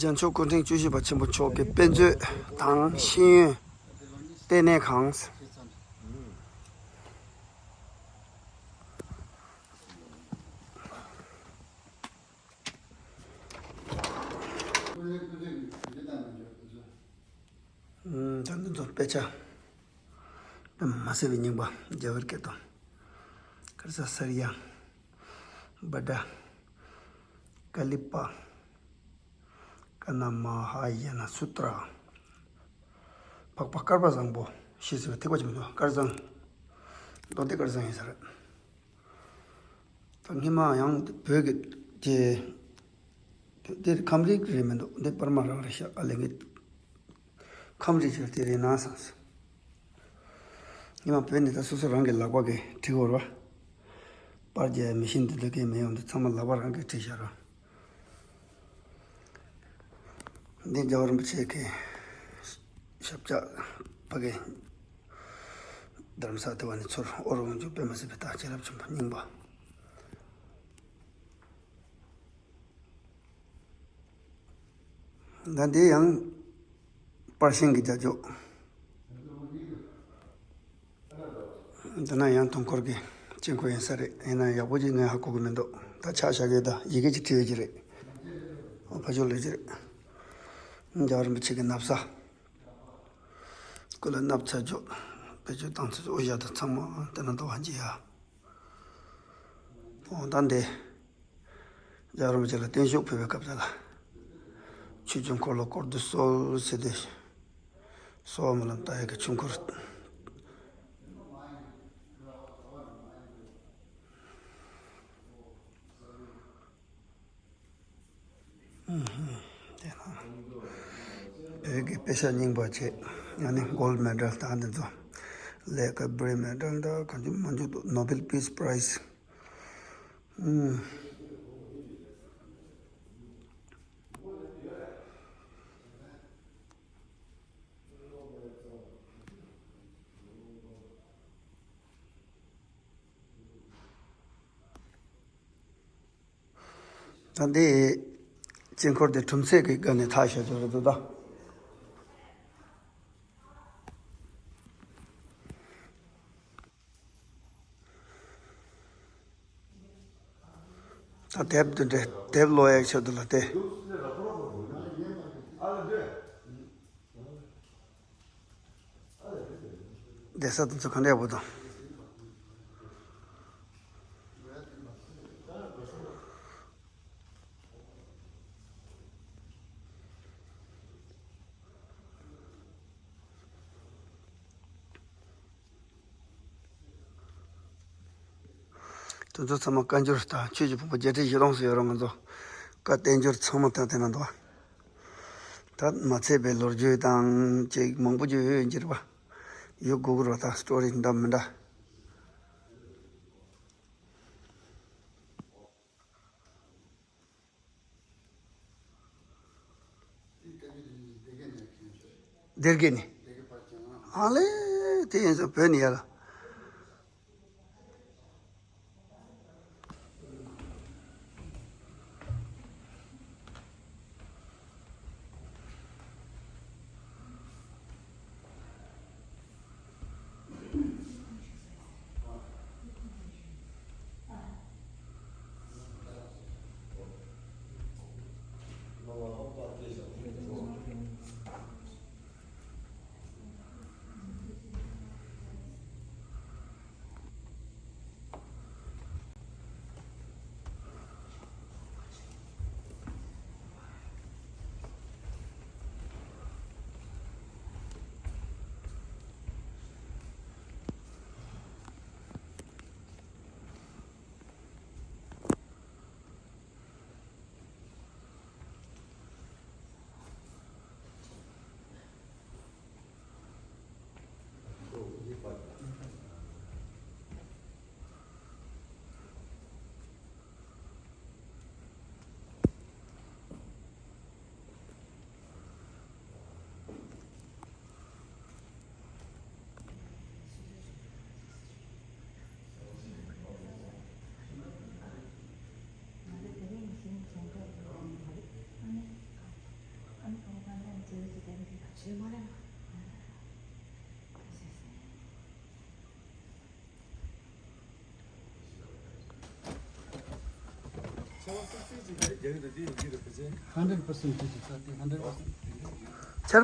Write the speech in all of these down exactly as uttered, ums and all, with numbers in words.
རྒྱལ་མཆོག་སྐུ་ཕྲེང་བཅུ་བཞི་པ་ཆེན་པོ་མཆོག་གི་དཔེ་མཛོད་དང་ཤེས་ཡོན་ལྟེ་གནས་ཁང་། ད་འདི་ཚོ་དཔེ་ཆ་དཔེ་མ་སྲིད་པའི་རྙིང་པ། རྒྱ་གར་སྐད་དང་། ཀར་ས་སར་ཡ། བྷ་དྲ། ཀ་ལི་པ། ཀ་ན་མ་ཧཱ་ཡ་ན་སུ་ཏྲ། འཕགས་པ་སྐལ་བ་བཟང་པོ་ཞེས་ཟེར་བའི་ཐེག་པ་ཆེན་པོའི་སྐལ་བཟང་། མདོ་སྡེ་སྐལ་བཟང་ཡིན་ས་རེད། ད་སྔོན་མ་ཡང་བོད་ཀྱི་དེ། དེ་ཁམས་རིགས་རེད་མི་འདུག་འདི་པར་མ་རང་རེད་ཤག་ཨ་ལས་ངས་ཁམས་རིགས་ཀྱི་དེ་རེད་ན་བསམས། སྔོན་མ་བོད་ནས་ད་སོ་སོ་རང་གི་ལག་པ་གིས་བྲིས་ཡོད་རེད་བ། པར་རྒྱག་མི་ཤེས་འདི་འདྲ་གས་མི་ཡོང་འདི་ཚང་མ་ལག་པ་རང་གིས་བྲིས་བཞག་རེད། འདི་རྒྱལ་བ་རིན་པོ་ཆེ་གི་ཞབས་བཅགས་ཕ་གི་རྡ་རམ་ས་ལ་དེ་བ་ནས་ཚུར་ཨོ་རོ་ཝང་ཆུ་དཔེ་མ་སྲིད་པའི་ད་བྱིན་རླབས་ཆེན་པོ་རྙིང་པ། ད་འདི་ཡང་པར་ཤིང་གི་རྒྱ་ཅོག་འདི་ན་ཡང་དུང་འཁོར་གྱི་དཀྱིལ་འཁོར་ཡིན་ས་རེད། ཡིན་ན་ཡག་པོ་ཅིག་ངས་ཧ་གོ་གི་མི་འདུག་ད་ཆག་བཞག་གི་ད་ཡི་གེ་ཅིག་བྲིས་ཡོད་ཀྱི་རེད། ཨོ་ཕ་ཆོས་ལོས་ཀྱི་རེད། རྒྱལ་བ་རིན་པོ་ཆེ་གི་ན་བཟའ། སྐུ་ལ་ན་བཟའ་ཅོག་བེད་སྤྱོད་བཏང་ཚུལ་ཨོ་ཡ་ད་ཚང་མ་དེ་ན་འདུག་ཧ་ཅི་ཡ། ཨོ་ད་འདི། རྒྱལ་བ་རིན་པོ་ཆེ་ལ་བརྟན་བཞུགས་ཕུལ་བའི་སྐབས་དེ་ལ། ཆོས་ཀྱི་འཁོར་ལོ་སྐོར་དུ་གསོལ་ཟེར་ཏེ། གསོལ་བ་སྨོན་ལམ་བཏབ་ཡག་གི་ཆོས་འཁོར། དེ་ན། བོད་ཀྱི་དཔེ་ཆ་རྙིང་པ་བྱས། ཡང་ནི་གོལ་མེ་ཌལ་དང་འདི་ཚོ། ལེགས་ཀ་བྷི་རི་མེ་ཌལ་དང་གང་བྱུང་མང་བྱུང་འདུག་ནོ་བེལ་པིས་པ་རའི་ཛི། ཨུམ། ད་འདི་དཀྱིལ་འཁོར་དེ་གྲུབ་ཚད་ཀྱི་སྒང་ནས་ཐག་བཤད་ཚོད་རེད་འདུག་ད། ད་དེབ་འདི་འདྲ་དེབ་ཀློག་ཡག་ཆེད་དུ་ལ་དེ། བསྡད་ས་དེ་ཚོ་ག་འདྲ་ཡག་པོ་དང་། དེ་ཚོ་ཚང་མ་བཀའ་འགྱུར་དང་ཆོས་ཀྱི་ཕུང་པོ་བརྒྱད་ཁྲི་བཞི་སྟོང་ཙམ་ཡོད་རེད། ང་ཚོ་བཀའ་བསྟན་འགྱུར་ཚང་མ་ད་དེ་ན་འདུག་ད་མ་ཚད་པའི་ལོ་རྒྱུས་དང་ཅིག་མང་པོ་ཅིག་ཡོད་ཀྱི་རེད་པ། ཡོད་དགོས་ཀྱི་རེད་པ། ད་སི་ཊོ་རི་འདྲ་མི་འདྲ། སྡེ་དགེ་ནས། ཨ་ལེ། དེ་ཡིན་ཙང་བོད་ནས་ཡར། ཆར་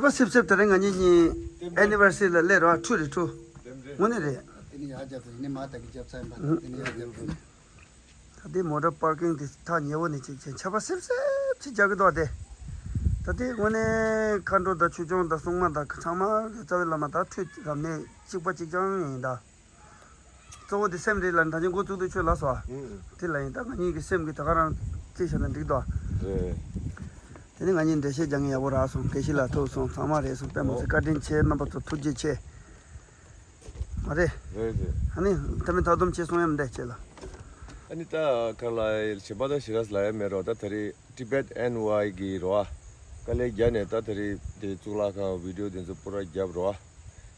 པ་སིབ་སིབ་དེ་རིང་ང་གཉིས་གཉིས་ཨེ་ནི་ཝར་སི་ལ་སླེབས་རོགས་ཁྲུ་རེད་ཁྲུ། དངོས་གནས་རེད། དེ་ནི་ཡར་རྒྱབ་དང་ཡིན་ནི་མ་ད་གི་རྒྱབ་ཚ་ཡིན་པ་དེ་ནི་ཡར་རྒྱབ་དང་། ད་ལྟའི་མོ་ཊ་པར་ཀིང་དེ་ཐག་ཉེ་བོ་ནས་ཅིག་བྱས་ཆར་པ་སིབ་སིབ་ཅིག་རྒྱག་གི་འདུག་སྟེ། ད་ལྟའི་དངོས་གནས་མཁའ་འགྲོ་དང་ཆོས་སྐྱོང་དང་སྲུང་མ་དང་ཚང་མ་རྩ་བའི་བླ་མ་དང་ཁྲུས་རབ་གནས་གཅིག་པ་གཅིག་རྐྱང་ཡིན་ད། གཙོ་བོ་དེ་སེམས་རེད་ལ་ད་ཅི་འགོ་བཙུགས་དུས་ཆོས་ལ་སོ། དེ་ལ་ཡིན་ད་ང་གཉིས་ཀྱི་སེམས་ཀྱི་ད་ག་རང་རྩིས་བྱས་ན་འགྲིག་དོ། རེད། དེ་ནི་ང་གཉིས་འགྲེལ་བཤད་རྒྱག་མཁན་ཡག་པོ་རག་སོང་། དགེ་བཤེས་ལགས་ཐུགས་སོང་། ཚང་མ་རེད་སོང་། དཔེ་མི་སྲིད་བཀའ་དྲིན་ཆེ། རྣམ་པ་ཚོ་ཐུགས་རྗེ་ཆེ། མ་རེད། རེད་རེད། ཨ་ནི་ད་མི་ཐག་དུམ་བྱས་སོང་ཡ་མི་འདྲ་བྱས་ལ། ཨ་ནི་ད་ག་ལ་ཞེ་པ་ད་ཞེ་ར་ལ་ཡ་མེད་རོ། ད་ད་རེས་Tibet N Y གི་རོ། དཀའ་ལས་རྒྱག་ནས་ད་ད་རེས་དེ་གཙུག་ལག་ཁང་བི་ཌི་ཡོ་དེ་ཚོ་པུ་ར་རྒྱབ་རོ། དེ་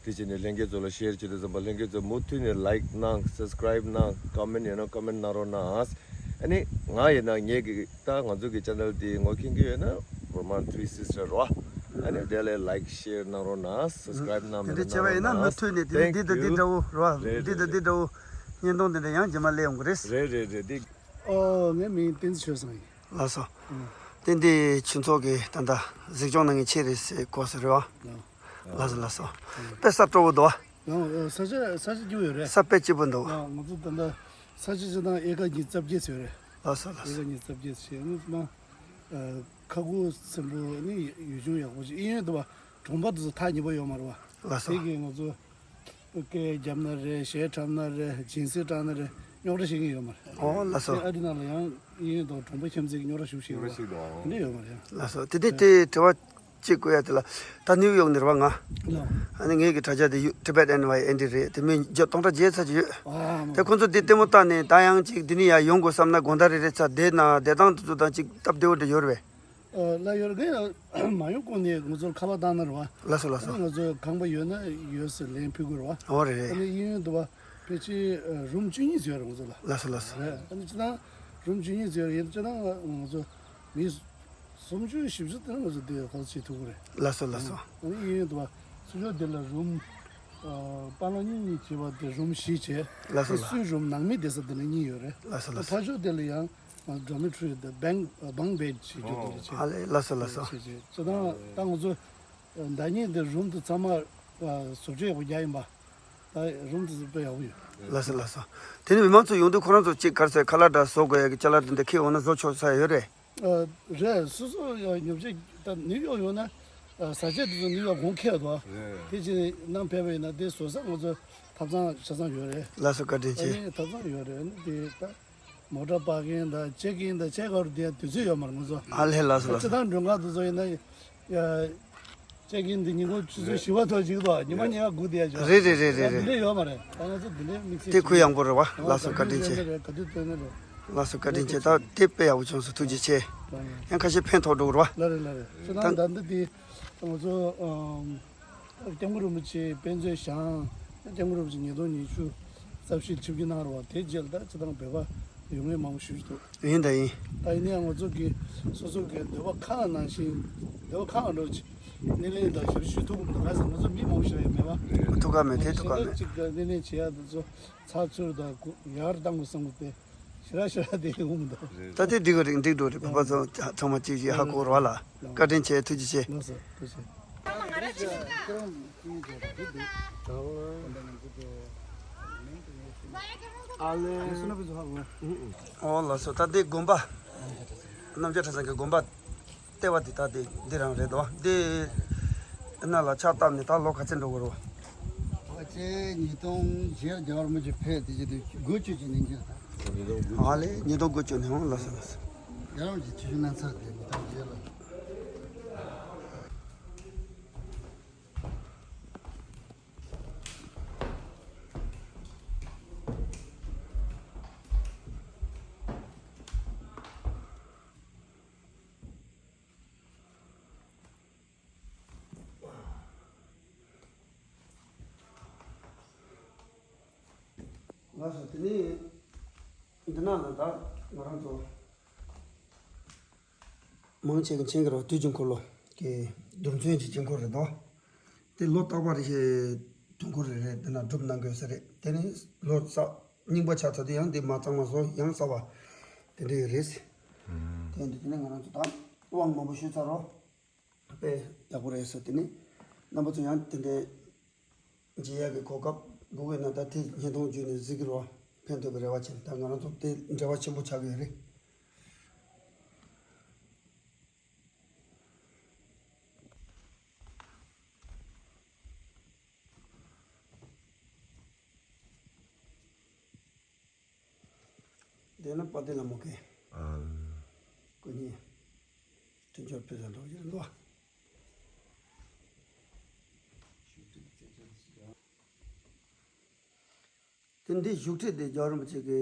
བྱས་ནས་ལྷན་རྒྱས་ཚོ་ལ་ཤེར་བྱེད་དུས་ཙམ་པ་ལྷན་རྒྱས་ཚོ་མུ་མཐུད་ནས་ལའིཀ་གནང་། སབ་སི་ཀ་རའིབ་གནང་། ཀོ་མེན་ཡོད་ན་ཀོ་མེན་གནང་རོགས་གནང་། ཨ་ནི་ང་ཡིན་ན་ངེད་ཀྱི་ད་ང་ཚོ་གི་ཆེ་ནལ་དེ་ངོ་མཁྱེན་གྱི་ཡོད་ན་Burman Three Sister རོ། ཨ་ནི་དེ་ལས་ལའིཀ་ཤེར་གནང་རོགས་གནང་། སབ་སི་ཀ་རའིབ་གནང་མེད་ན་དེ་འདྲ་བྱས་པ་ཡིན་ན་མུ་མཐུད་ནས་དེ་འདི་དང་འདི་འདྲ་བོ་རོ། འདི་དང་འདི་འདྲ་བོ་བརྙན་ཐུང་དེ་འདྲ་ཡང་རྗེས་མ་སླེབས་ཡོང་གི་རེད། རེད་རེད་རེད། འདི། ཨོ་ངའི་མིང་བསྟན་འཛིན་ཆོས་བཟང་ཡིན། ལགས་སོ། ཨང་། དེ་འདི་ཁྱེད་ཚོ་གི་ད་ལྟ་གཟིགས་སྐྱོང་གནང་མཁན་ཆེ་རེད་ཟེར་གོ་ཟེར་རེད་བ། ལགས་སོ་ལགས་སོ། དཔེ་ས་སྤྲོ་བོ་འདུག་བ། ལགས་ས་ཆ་ས་ཆ་སྐྱིད་པོ་ཡོད་རེད། ས་དཔེ་སྐྱིད་པོ་འདུག་ལགས་ང་ཚོ་ད་ལྟ་ས་ཆ་ཆ་དང་ཨེ་ཀ་ཉིས་རྩ་བརྒྱད་ཡོད་རེད། ལགས་སོ་ལགས་ཨེ་ཀ་ཉིས་རྩ་བརྒྱད་ཡོད་ང་ཚོ་ན། ཁ་ཁུ་སིམ་པོ་ནི་ཡུལ་ལྗོངས་ཡག་པོ་ཞིག་ཨེ་ཡོད་འདུག་བ། གྲོང་པ་དེ་ཚོ་ཐག་ཉེ་པོ་ཡོད་མ་རེད་བ། ལགས་སོ། དེ་གིས་ང་ཚོ། སྐད་རྒྱབ་ན་རེད། གཞས་འཁྲབ་ན་རེད། སྦྱིན་སྲེག་བཏང་ན་རེད། རྙོག་དྲ་བཤད་མཁན་ཡོད་མ་རེད། ཨོ་ལགས་སོ། དེ་ཨ་རི་ནང་ལ་ཡང་ཨིན་ཡོད་དང་གྲོང་པ་ཁྱིམ་མཚེས་ཀྱི་རྙོག་དྲ་ཞུགས་ཤིག་ཡོད་རེད། དེ་འདྲ་ཡོད་མ་རེད། ལགས་སོ། དེ་དེ་དེ་དྲི་བ་གཅིག་བཀོད་ཡ་དེ་ལ། ད་ནིའུ་ཡོག་ནས་རེད་བ་ང་། ལགས། ཨ་ནི་ངེད་ཀྱི་དྲ་རྒྱ་དེ་ཡུ་Tibet N Y N D རེད། དེ་མི་བརྒྱ་སྟོང་ཕྲག་བརྒྱད་ཚར་གྱི་ཡོད། ཨ་མ། དེ་ཁོང་ཚོ་དེ་ལྟད་མོ་བལྟས་ནས་ད་ཡང་ཅིག་འདི་ནས་ཡར་ཡོང་དགོས་བསམ་ན་དགོང་དག་རེ་རེ་ཚར་བསྡད་ན་བསྡད་སྟངས་དེ་ཚོ་དང་ཅིག་སྟབས་བདེ་བོ་འདྲ་ཡོད་རེད་པས། ལ་ཡོད་རེད། མ་ཡོང་གོང་ནས་ང་ཚོར་ཁ་པར་བཏང་ན་རེད་བ། ལགས་སོ་ལགས་སོ། ང་ཚོ་ཁང་པ་ཡོད་ན་ཡོད་ཟེར་ལན་ཕུལ་དགོས་རེད་བ། ཨོ་རེད་རེད། ཨ་ནི་གཡས་གཡོན་དུ་བ་ཕལ་ཆེར་རུམ་བཅུ་གཉིས་ཡོད་རེད་ང་ཚོ་ལ། ལགས་སོ་ལགས་སོ། རེད། ཨ་ནི་སྤྱིར་བཏང་རུམ་བཅུ་གཉིས་ཡོད་རེད། ཡིན་སྤྱིར་བཏང་ང་ཚོ་མི་སུམ་ཅུ་བཞི་བཅུ་དེ་ང་ཚོ་དེ་ཧོ་སི་ཊེལ་བྱེད་ཐུབ་ཀྱི་རེད། ལགས་སོ་ལགས་སོ། ཨ་ནི་གཡས་གཡོན་དུ་བ་ཚུར་ཕྱོགས་དེ་ལ་རུམ་པ་ལོ་གཉིས་གཉིས་བྱས་པ་དེ་རུམ་བཞི་བྱས། ལགས་སོ་ལགས། སུའིཊ་རུམ་ནང་མི་བསྡད་ས་དེ་ལ་གཉིས་ཡོད་རེད། ལགས་སོ་ལགས་སོ། ཕར་ཕྱོགས་དེ་ལ་ཡང་། ཌོ་མི་ཊོ་རི་དང་བང་བང་བེཌ་ཞེས་བརྗོད་དེ་འདྲ་བྱས། ཨ་ལས་ལགས་སོ་ལགས་སོ། བྱས་བྱས་བྱས་ཙང་ད་ང་ཚོ་ཟླ་ཉིན་དེ་རུམ་དེ་ཚང་མ་བཟོ་བཅོས་ཡག་པོ་རྒྱག་ཡིན་པ། ད་རུམ་དེ་ཚོ་དཔེ་ཡག་པོ་ཡོད། ལགས་སོ་ལགས་སོ། དེ་ནི་མི་མང་ཚོ་ཡོང་དུས་ཁོ་རང་ཚོ་གཅིག་ག་རེ་ཟེར་ཁ་ལག་འདྲ་བཟོ་དགོས་ཡག་གི་ཅ་ལག་དེ་འདྲ་ཁྱེར་འོང་ན་བཟོ་ཆོག་ས་ཡོད་རེད། རེད། སོ་སོ་ཡང་ཉོ་ཆས་ད་ནིའུ་ཡོག་ཡོང་ན་བཟའ་ཆས་དེ་ཚོ་ནིའུ་ཡོག་གོང་ཁེ་འདུག་རེད། དེ་ཕྱིར་ནང་ཕེབས་པ་ཡིན་ན་དེ་བཟོ་ས་ང་ཚོ་ཐབ་ཚང་ཆ་ཚང་ཡོད་རེད། ལགས་སོ་བཀའ་དྲིན་ཆེ། ཨ་ནི་ཐབ་ཚང་ཡོད་རེད། ཨ་ནི་དེ་ད། མོ་ཊ་པར་ཀིང་དང་ཅེག་ཨིན་དང་ཅེག་ཨའུཊ་དེ་དུས་ཚོད་ཡོད་མ་རེད་ང་ཚོ། ཨ་ལས་ལགས་སོ་ལགས་སོ། སྤྱིར་བཏང་མགྲོན་ཁང་དེ་ཚོ་ཡིན་ན་ཡ། ཅེག་ཨིན་དེ་ཉིན་གུང་ཆུ་ཚོད་བཞི་པ་ཐོག་ཅིག་དང་ཉི་མ་ཉལ་ཁ་སྒུག་བསྡད་ཡ་ཅིག་རེད་རེད་རེད་རེད་རེད། དེ་འདྲ་ཡོད་མ་རེད། ད་ང་ཚོ་དེ་འདྲའི་དམིགས་བསལ་དེ་གུ་ཡངས་པོ་རེད་བ། ལགས་སོ་བཀའ་དྲིན་ཆེ། ག་དུས་སྟོན་ན་རེད། ལགས་སོ་བཀའ་དྲིན་ཆེ། ད་དེ་དཔེ་ཡག་པོ་བྱུང་སོང་། ཐུགས་རྗེ་ཆེ། ཡང་ཁ་ཤས་ཕན་ཐོགས་འགྲོ་གི་རེད་བ། ལགས་རེད་ལགས་རེད། སྤྱིར་བཏང་ད་འདི་དེ་ང་ཚོ། སྐྱབས་མགོན་རིན་པོ་ཆེ་དཔེ་མཛོད་བཞེངས། སྐྱབས་མགོན་རིན་པོ་ཆེ་ཉིས་སྟོང་ཉི་ཤུ་རྩ་བཞི་ཆིབས་བསྒྱུར་གནང་རོགས། དེ་རྗེས་ལ་ད་སྤྱིར་བཏང་བོད་པ་ཡོང་མཁན་མང་པོ་ཞེ་པོ་ཅིག་འདུག་ཡིན་ད་ཡིན། ད་ཡིན་ན་ཡང་ང་ཚོ་གི་སོ་སོ་གི་འདོད་པ་ཁེངས་ནང་བཞིན་འདོད་པ་ཁེངས་འགྲོ་ཅིག་སྣེ་ལེན་དང་ཞབས་ཞུ་ཐུབ་ཀྱི་མི་འདུག་ག་ཟེར། ང་ཚོ་མི་མང་པོ་ཞིག་ཡོད་མེད་པ། ཐུགས་ཁག་མེད། དེ་ཐུགས་ཁག་མེད། ཞེ་དྲག་ཅིག་གི་སྣེ་ལེན་བྱེད་ཡ་དེ་ཚོ་ཚགས་ཚུད་དང་ཡག་བཏང་དགོས་བསམ་གི་དེ། ཞེ་དྲག་ཞེ་དྲག་དེ་ཡོང་མི་འདུག་ད་ལྟའི་འགྲིག་གི་རེད། འགྲིག་འགྲོ་རེད། བོད་པ་ཚོ་ཚང་མ་གཅིག་གཅིག་ཧ་གོ་རོགས་ལ། བཀའ་དྲིན་ཆེ། ཐུགས་རྗེ་ཆེ། ལགས་སོ་ཐུགས་རྗེ་ཆེ། ཨ་ལེ། ཨོ་ལགས་སོ། ད་ལྟའི་དགོན་པ་རྣམ་རྒྱལ་གྲྭ་ཚང་གི་དགོན་པ། ལྟེ་བ་འདི་ད་འདི་འདི་རང་རེད་དོ། འདི་ནང་ལ་ཕྱག་བཏབ་ནས་ད་ལོ་ག་ཚོད་འགྲོ་གི་རེད། ཕལ་ཆེར་ཉིས་སྟོང་བརྒྱད་རྒྱལ་བ་རིན་པོ་ཆེ་ཕེབས་དེ་རྗེས་དུ་དགུ་བཅུ་ཅིག་ནས་འགྱུར། ཨ་ལེ་ཉིས་སྟོང་དགུ་བཅུ་ནས། འོང་ལགས་སོ་ལགས་སོ། རྒྱལ་བ་རིན་པོ་ཆེ་ཆིབས་བསྒྱུར་གནང་ཚར་དེ་ཉིས་སྟོང་བརྒྱད་ལ། ལགས་སོ། དེ་ནས་འདི་ནང་ལ་ད་ང་རང་ཚོ་མང་ཆེ་གི་མཁྱེན་གྱི་རེད། དུས་ཀྱི་འཁོར་ལོ་གི་རྡུལ་ཚོན་གྱི་དཀྱིལ་འཁོར་རེད་དོ། ལོ་རྟག་པར་རེ་དུས་འཁོར་རེ་རེ་དེ་ན་སྒྲུབ་གནང་དགོས་ས་རེད། དེ་ནི་ལོ་གསར་རྙིང་པ་ཆགས་ཚར་དུས་ཡང་དེ་མ་གཙང་མ་བཟོ་ཡང་གསར་བ་དེ་འདྲ་རེད། དེ་འདི་དེ་ནི་ང་རང་ཚོ་ད་དབང་མང་པོ་ཞུས་ཚར་རོ། དཔེ་ཡག་པོ་རེད་ཟེར། དེ་ནི་རྣམ་པ་ཚོ་ཡང་དེ་འདྲའི་མཇལ་ཡག་གི་གོ་སྐབས་དགོས་ཀྱི་ན་ད་དེ་བརྙན་ཐུང་བརྒྱུད་ནས་གཟིགས་ཀྱི་རོགས། ཕན་ཐོགས་ཀྱི་རེ་བ་བྱེད། ད་ང་རང་ཚོ་དེ་འབྲེལ་བ་ཆེན་པོ་ཆགས་ཀྱི་ཡོད་རེད། དེ་ན་དཔལ་ལྡན་ལྷ་མོ་གི་ཨ། སྐུ་བརྙན་དེ་འབྱོར་ཕུལ་ས་འགྲོ་ཡིན་ལོ། དེ་འདི་བཞུགས་ཁྲི་དེ་རྒྱལ་བ་རིན་པོ་ཆེ་གི་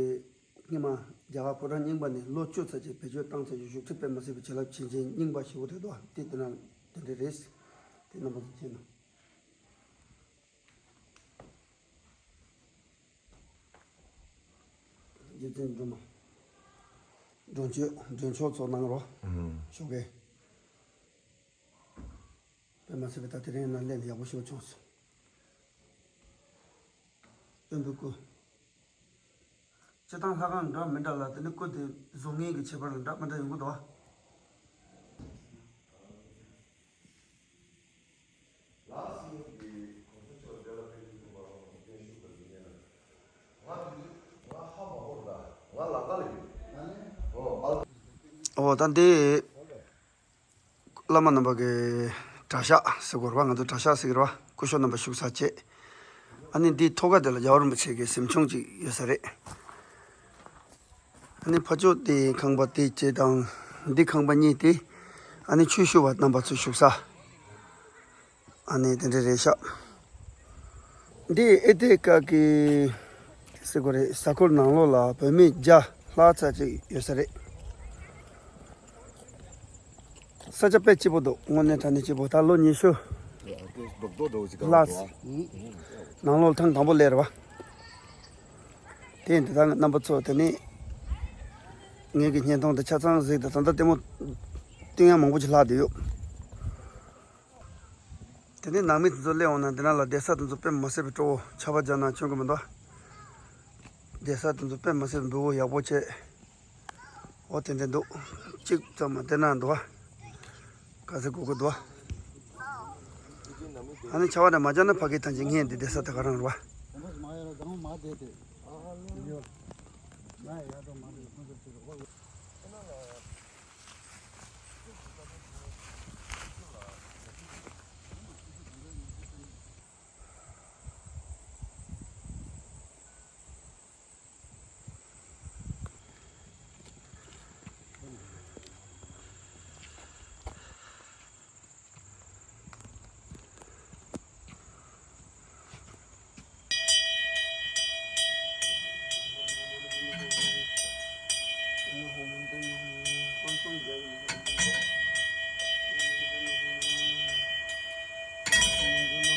སྔོན་མ་རྒྱ་གར་ཕོ་བྲང་རྙིང་པ་ནས་ལོ་བཅུ་ཚར་རྗེས་བེད་སྤྱོད་བཏང་ཚར་རྗེས་བཞུགས་ཁྲི་དཔེ་མ་སྲིད་པའི་བྱིན་རླབས་ཆེན་ཆེན་རྙིང་པ་ཞེ་པོ་རེད་དོ། དེ་དེ་ན་དེ་འདྲ་རེད། དེ་རྣམ་པ་ཚོ་མཁྱེན་ནོ། རྗེ་བཙུན་སྒྲོལ་མ། མགྲོན་ཆོས་མགྲོན་ཆོས་ཚོགས་གནང་རོགས། ཨུམ། ཞོགས་ཀས། དཔེ་མ་སྲིད་པའི་ད་དེ་རིང་ན་ལས་ཡག་པོ་ཞིག་བྱུང་སོང་། དབོན་པོའི་སྐུ། སྤྱིར་བཏང་ལྷ་ཁང་འདྲ་མི་འདྲ་ལ་དེ་ནི་སྐུ་དེ་བཟོ་མཁན་གྱི་ཁྱད་པར་ལ་འདྲ་མི་འདྲ་ཡོང་གི་འདུག་བ། ཨོ་ད་འདི་བླ་མ་རྣམ་པ་གི་གྲྭ་ཤག་ཟེར་དགོས་རེད་བ། ང་ཚོ་གྲྭ་ཤག་ཟེར་གི་རེད་བ། སྐུ་ཞབས་རྣམ་པ་བཞུགས་ས་བྱས། ཨ་ནི་འདིའི་ཐོག་ཁ་དེ་ལ་རྒྱལ་བ་རིན་པོ་ཆེ་གི་གཟིམ་ཆུང་ཅིག་ཡོད་ས་རེད། ཨ་ནི་ཕ་ཕྱོགས་དེ་ཁང་པ་དེ་བྱས་དང་། འདི་ཁང་པ་གཉིས་དེ་ཨ་ནི་ཆོས་ཞུ་བ་རྣམ་པ་ཚོ་བཞུགས་ས། ཨ་ནི་དེ་འདྲ་རེད་ཤག་འདི་ཨེ་ཏེ་ཀ་གི་ཟེར་དགོས་རེད། གཟའ་འཁོར་ནང་ལོགས་ལ་བུད་མེད་བརྒྱ་ལྷག་ཙམ་ཅིག་ཡོད་ས་རེད། ས་ཆ་དཔེ་སྐྱིད་པོ་འདུག་དངོས་གནས་དྲང་གནས་སྐྱིད་པོ། ད་ལོ་ཉི་ཤུ་ལྷག་ནང་ལོགས་ཐེངས་དང་པོ་སླེབས་རེད་བ། དེ་འདི་དག་རྣམ་པ་ཚོ་དེ་ནས་ངེད་ཀྱི་བརྙན་ཐུང་དེ་ཆ་ཚང་གཟིགས་དང་། ད་ལྟ་ལྟད་མོ་སྟོན་ཡག་མང་པོ་ཅིག་ལྷག་བསྡད་ཡོད། དེ་ནས་ནང་མི་དེ་ཚོ་སླེབས་འོང་ན་འདི་ན་ལ་བསྡད་ས་དེ་ཚོ་དཔེ་མ་སྲིད་པའི་སྤྲོ་བོ། ཆར་པ་རྒྱག་ན་ཆོན་གི་མི་འདུག་བསྡད་ས་དེ་ཚོ་དཔེ་མ་སྲིད་པའི་འབུལ་བོ་ཡག་པོ་བྱས། འོ་དེ་འདྲ་འདུག་གཅིག་ཙམ་མ་བསྡད་ན་འདུག་བ། ག་ཚོད་དགོས་ཀྱི་འདུག་བ། ཨ་ནི་ཆར་པ་འདྲ་མ་རྒྱག་ན་ཕ་གི་ཐང་ཆེན་ངས་འདི་བསྡད་ས་དེ་ག་རང་རེད་བ།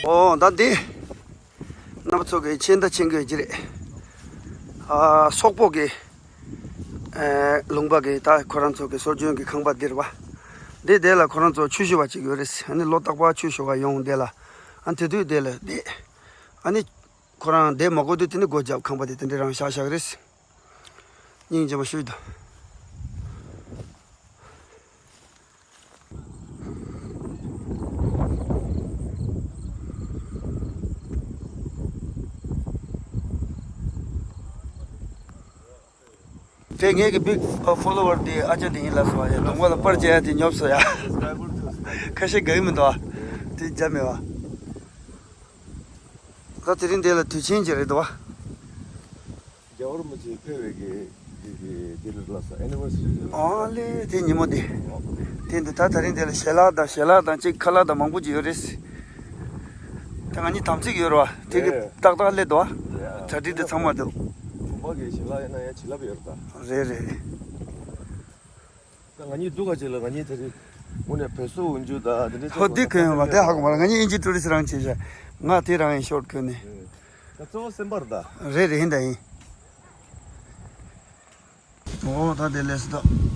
ཨོ་ད་འདི་རྣམ་པ་ཚོ་གི་མཁྱེན་ད་མཁྱེན་གི་ཡོད་ཀྱི་རེད། ཨ་སོག་པོ་གི་ཨ་ལུང་པ་གི་ད་ཁོ་རང་ཚོ་གི་སྲོལ་རྒྱུན་གི་ཁང་པ་འདི་རེད་བ། འདི་དེ་ལ་ཁོ་རང་ཚོ་ཆོས་ཞུ་བ་ཅིག་ཡོད་རེད། ཨ་ནི་ལོ་རྟག་པར་ཆོས་ཞུ་བ་ཡོང་དེ་ལ། ཨ་དེ་དུས་དེ་ལ་བསྡད། ཨ་ནི་ཁོ་རང་བསྡད་མ་དགོས་དུས་དེ་ནི་སྒོ་བརྒྱབ། ཁང་པ་དེ་དེ་འདྲ་རང་བཞག་བཞག་རེད། སྙིང་རྗེ་མོ་ཞུས་དང་། དེ་ངེད་ཀྱི་བིག་ཕོ་ལོ་ཝར་དེ་ཨ་ཅག་དེ་ཡིན་ལ་སོང་། ཡ་གདོང་པ་ལ་པར་རྒྱག་ཡ་དེ་ཉོབ་སོང་ཡ། ཁ་ཤས་དགའ་གི་མི་འདུག་ཨ། དེ་རྒྱབ་མེད་བ། ད་དེ་རིང་དེ་ལ་དུས་ཆེན་ཅིག་རེད་འདུག་བ། རྒྱལ་བ་རིན་པོ་ཆེ་ཕེབས་པའི་གི་དེ་གི་དེ་ལ་ལ་ས་ཨེ་ནི་ཝར་སི་རི་རེད། ཨོ་ལེ་དེ་ཉིན་མོ་དེ། དེ་འདི་ད་དེ་རིང་དེ་ལ་ཞལ་ལག་དང་ཞལ་ལག་དང་ཅིག་ཁ་ལག་དང་མང་པོ་ཅིག་ཡོད་རེད། ད་ང་གཉིས་དམ་ཚིག་ཡོད་རེད་བ། དེ་གི་ཨེ། ཏག་ཏག་སླེབས་འདུག་བ། ཡ། གྲ་སྒྲིག་དེ་ཚང་མ་འདུག་བུམ་པ་གི་ཞལ་ལག་ཡིན་ན་ཡང་བྱིན་རླབས་ཡོད་རེད་ད། རེད་རེད་རེད། ད་ང་གཉིས་འདུག་ག་ཅིག་ལ་ང་གཉིས་དེ་རིང་དངོས་གནས་བོད་སོག་འོན་རྒྱུ་ད་དེ་འདྲའི་ཧོ་འདི་གོན་ཡོང་བ་དེ་ཧ་གོ་མ་རེད། ང་གཉིས་ཨིན་ཇི་ཊུ་རི་སི་རང་བྱས་ཤག་ང་དེ་རང་ཡིན་ཤོར་གོན་ནས། ད་གཙོ་བོ་སེམས་པར་ད། རེད་རེད་ཡིན་ད་ཡིན། ཨོ་ད་དེ་ལས་སུ་ད།